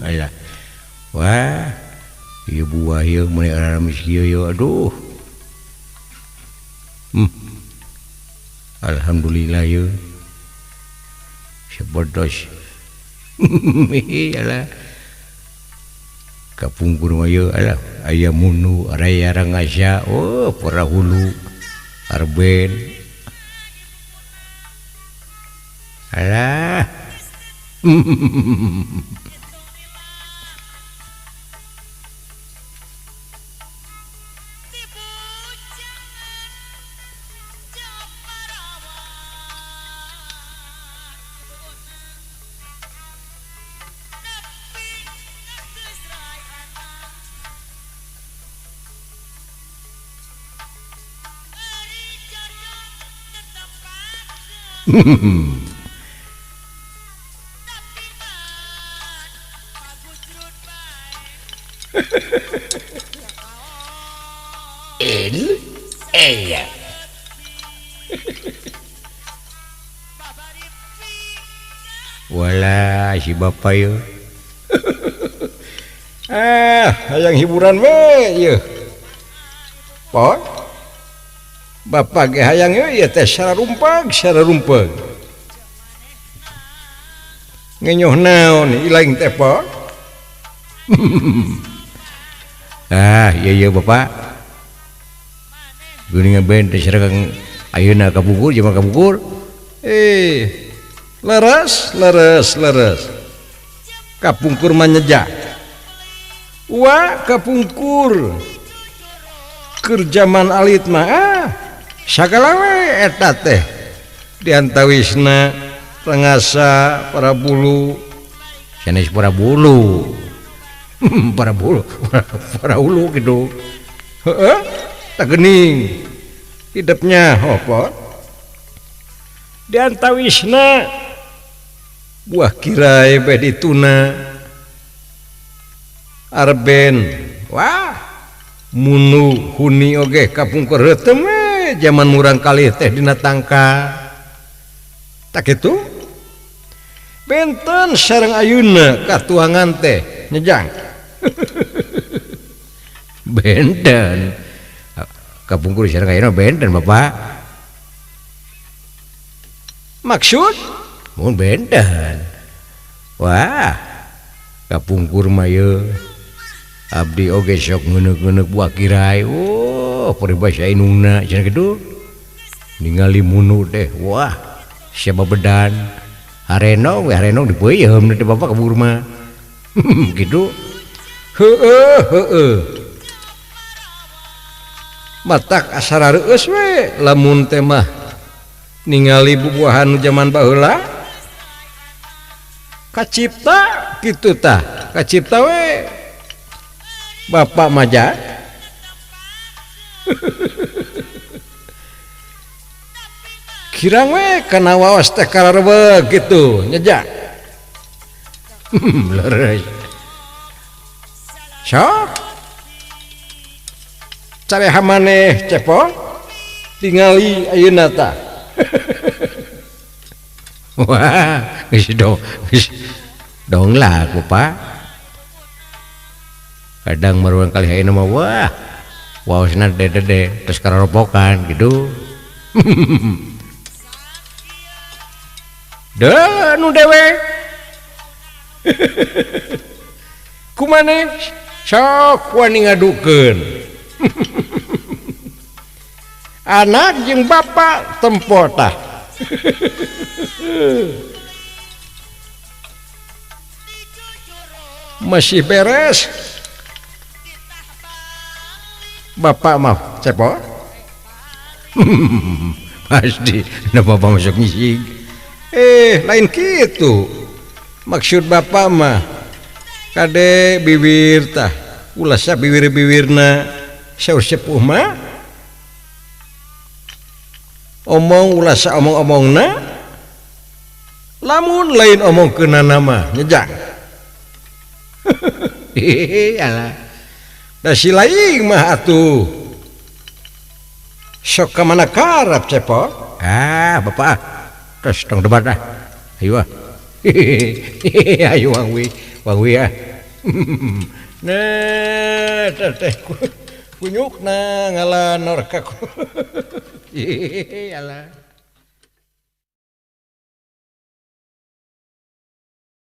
Alah. Wah, ieu buah ieu meuni aramis kieu ieu aduh. Alhamdulillah ieu. Sebodos. Alah. Kapungkur mah ieu alah aya munu araya rangasa oh parahulu arben. Alah. Iya. Walah si bapak yeuh. Ah, hayang hiburan we yeuh. Pon. Bapak ge hayang ieu teh sararumpag sararumpag. Ngenyoh naon ilaing teh pon. Ah, ieu ieu bapak. Geuningan ben teh sareng ayeuna ka Bogor jeung ka Bogor. Eh, leres leres leres. Kapungkur mah nyeja. Wa kapungkur. Keur jaman alit mah ah sagala we eta teh diantawisna rengasa para bulu sanes para bulu para bulu para ulu gitu heeh tak geuning hidupnya apa diantawisna buah kirai bae dituna arben wah munu huni oge kapungkur heuteum we zaman murang kali teh dina tangka tak kitu benten sareng ayeuna katuangan teh nyejang benten kapungkur sareng ayeuna benten bapak maksud mun benten wah kapungkur mah ieu abdi oge sok ngeuneuh-ngeuneuh buah kirai oh paribasa indungna cenah kitu ningali munu teh wah siapa bedan harenong we harenong dipeuyeum teh bapak kabur mah kitu heueuh heueuh matak asara reueus we lamun teh mah ningali bubuahan zaman baheula kacipta kitu tah kacipta we bapak maja kirang we kana waos teh kararebeg kitu nyeja leres sok careha maneh cepong tingali ayeuna tah wah geus dong geus dong lah bapak kadang maruan kali ayeuna mah wah waosna dede-dede terus kararopokan gitu deh nu dewe kumane sok wani ngadukeun anak jeung bapak tempo tah masih beres bapak mah cepot pasti nah bapak masuk ngising lain gitu maksud bapak mah kade bibir tah ulah sa bibir-bibirna saur sepuh mah omong ulah sa omong-omongna lamun lain omong keunana mah nyejang hehehe alah da si laing mah atuh sok ka mana karep cepot ah bapak terus tong debat ah ayo ah ayo we Wangwi ah. Nah, teh kunyukna ngalanor ka. Alah.